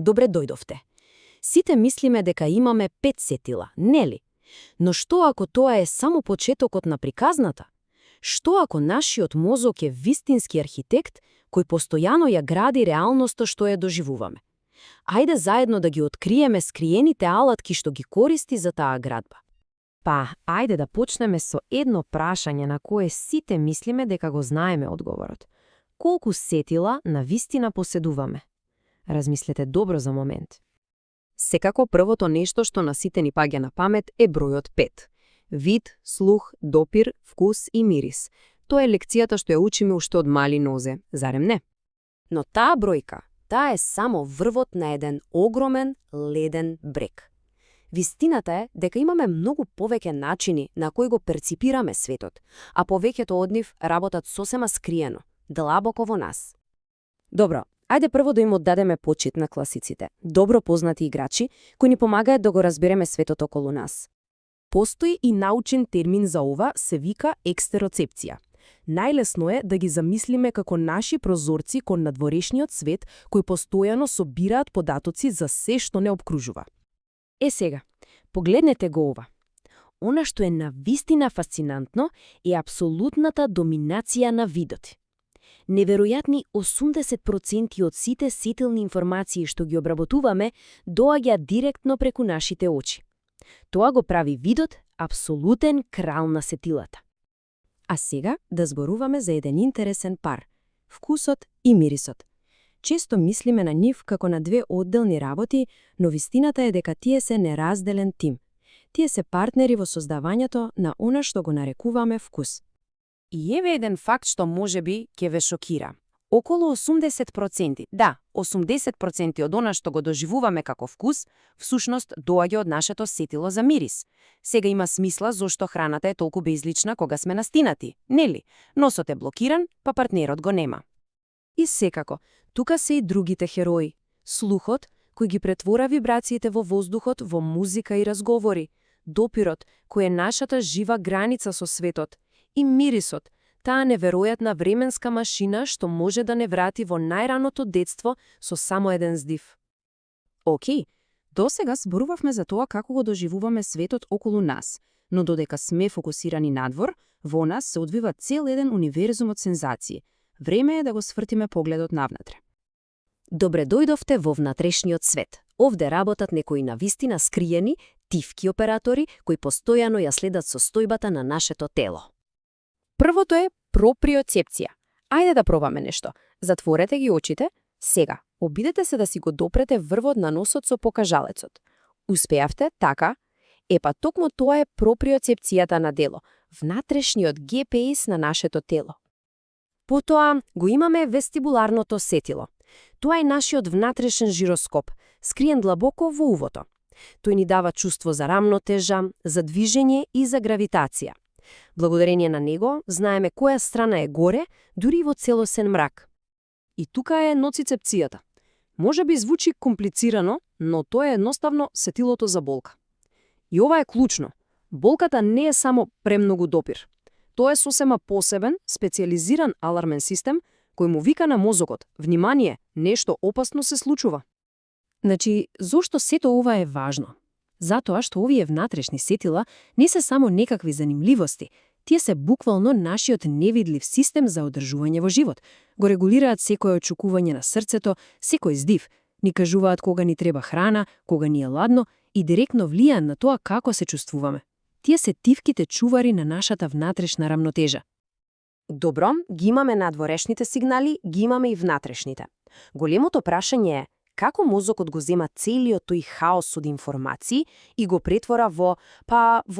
добре дојдовте. Сите мислиме дека имаме 5 сетила, нели? Но што ако тоа е само почетокот на приказната? Што ако нашиот мозок е вистински архитект кој постојано ја гради реалноста што ја доживуваме? Ајде заедно да ги откриеме скриените алатки што ги користи за таа градба. Па, ајде да почнеме со едно прашање на кое сите мислиме дека го знаеме одговорот. Колку сетила на вистина поседуваме? Размислете добро за момент. Секако првото нешто што на сите ни паѓа на памет е бројот 5. Вид, слух, допир, вкус и мирис. Тоа е лекцијата што ја учиме уште од мали нозе, зарем не? Но таа бројка, таа е само врвот на еден огромен леден брег. Вистината е дека имаме многу повеќе начини на кои го перципираме светот, а повеќето од нив работат сосема скриено, длабоко во нас. Добро, ајде прво да им оддадеме почит на класиците, добро познати играчи, кои ни помагаат да го разбереме светот околу нас. Постои и научен термин за ова, се вика екстероцепција. Најлесно е да ги замислиме како наши прозорци кон надворешниот свет, кои постојано собираат податоци за се што не обкружува. Сега, погледнете го ова. Она што е навистина фасцинантно е апсолутната доминација на видот. Неверојатни 80% од сите сетилни информации што ги обработуваме доаѓа директно преку нашите очи. Тоа го прави видот апсолутен крал на сетилата. А сега да зборуваме за еден интересен пар – вкусот и мирисот. Често мислиме на нив како на две одделни работи, но вистината е дека тие се неразделен тим. Тие се партнери во создавањето на она што го нарекуваме вкус. И еве еден факт што можеби ќе ве шокира. Околу 80%, да, 80% од она што го доживуваме како вкус, всушност доаѓа од нашето сетило за мирис. Сега има смисла зошто храната е толку безлична кога сме настинати, нели? Носот е блокиран, па партнерот го нема. И секако, тука се и другите херои. Слухот, кој ги претвора вибрациите во воздухот во музика и разговори. Допирот, кој е нашата жива граница со светот. И мирисот, таа неверојатна временска машина што може да не врати во најраното детство со само еден здив. Океј, досега зборувавме за тоа како го доживуваме светот околу нас, но додека сме фокусирани надвор, во нас се одвива цел еден универзум од сензации. Време е да го свртиме погледот навнатре. Добре дојдовте во внатрешниот свет. Овде работат некои навистина скриени, тивки оператори кои постојано ја следат состојбата на нашето тело. Првото е проприоцепција. Ајде да пробаме нешто. Затворете ги очите. Сега, обидете се да си го допрете врвот на носот со покажалецот. Успеавте, така? Епа токму тоа е проприоцепцијата на дело, внатрешниот GPS на нашето тело. Потоа го имаме вестибуларното сетило. Тоа е нашиот внатрешен жироскоп, скриен длабоко во увото. Тој ни дава чувство за рамнотежа, за движење и за гравитација. Благодарение на него, знаеме која страна е горе, дури во целосен мрак. И тука е ноцицепцијата. Може би звучи комплицирано, но тоа е едноставно сетилото за болка. И ова е клучно. Болката не е само премногу допир. Тоа е сосема посебен, специализиран алармен систем кој му вика на мозокот: внимание, нешто опасно се случува. Значи, зошто сето ова е важно? Затоа што овие внатрешни сетила не се само некакви занимливости, тие се буквално нашиот невидлив систем за одржување во живот. Го регулираат секое очукување на срцето, секој здив, ни кажуваат кога ни треба храна, кога ни е ладно и директно влијаат на тоа како се чувствуваме. Тие се тивките чувари на нашата внатрешна рамнотежа. Добро, ги имаме надворешните сигнали, ги имаме и внатрешните. Големото прашање е како мозокот го зема целиот тој хаос од информации и го претвора во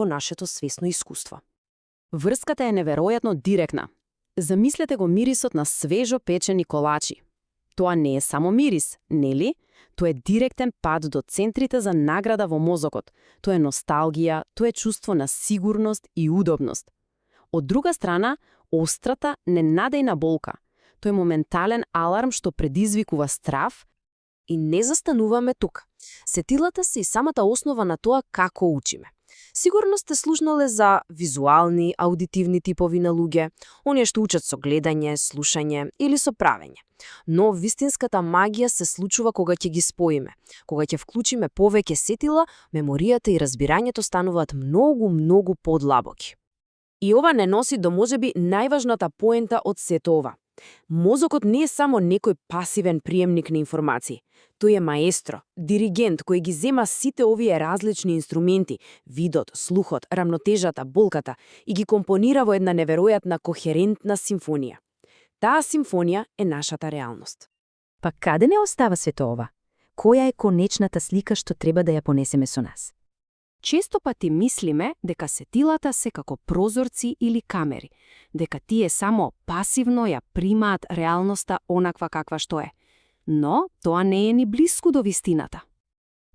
нашето свесно искуство. Врската е неверојатно директна. Замислете го мирисот на свежо печени колачи. Тоа не е само мирис, нели? Тоа е директен пат до центрите за награда во мозокот. Тоа е носталгија, тоа е чувство на сигурност и удобност. Од друга страна, острата, ненадејна болка. Тој е моментален аларм што предизвикува страв. И не застануваме тука. Сетилата се и самата основа на тоа како учиме. Сигурно сте слушнале за визуални, аудитивни типови на луѓе, оние што учат со гледање, слушање или со правење. Но вистинската магија се случува кога ќе ги споиме. Кога ќе вклучиме повеќе сетила, меморијата и разбирањето стануваат многу подлабоки. И ова не носи до можеби најважната поента од сето ова. Мозокот не е само некој пасивен приемник на информации. Тој е маестро, диригент кој ги зема сите овие различни инструменти, видот, слухот, рамнотежата, болката и ги компонира во една неверојатна кохерентна симфонија. Таа симфонија е нашата реалност. Па каде не остава сето ова? Која е конечната слика што треба да ја понесеме со нас? Често пати мислиме дека сетилата се како прозорци или камери, дека тие само пасивно ја примаат реалноста онаква каква што е. Но тоа не е ни блиску до вистината.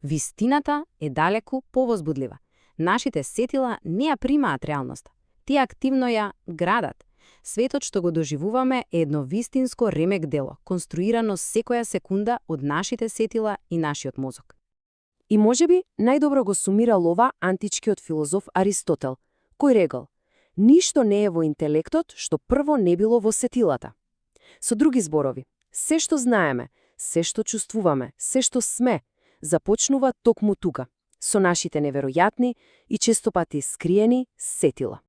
Вистината е далеку повозбудлива. Нашите сетила не ја примаат реалноста. Тие активно ја градат. Светот што го доживуваме е едно вистинско ремек дело, конструирано секоја секунда од нашите сетила и нашиот мозок. И можеби најдобро го сумирал ова античкиот филозоф Аристотел, кој рекол: ништо не е во интелектот што прво не било во сетилата. Со други зборови, се што знаеме, се што чувствуваме, се што сме, започнува токму тука, со нашите неверојатни и често пати скриени сетила.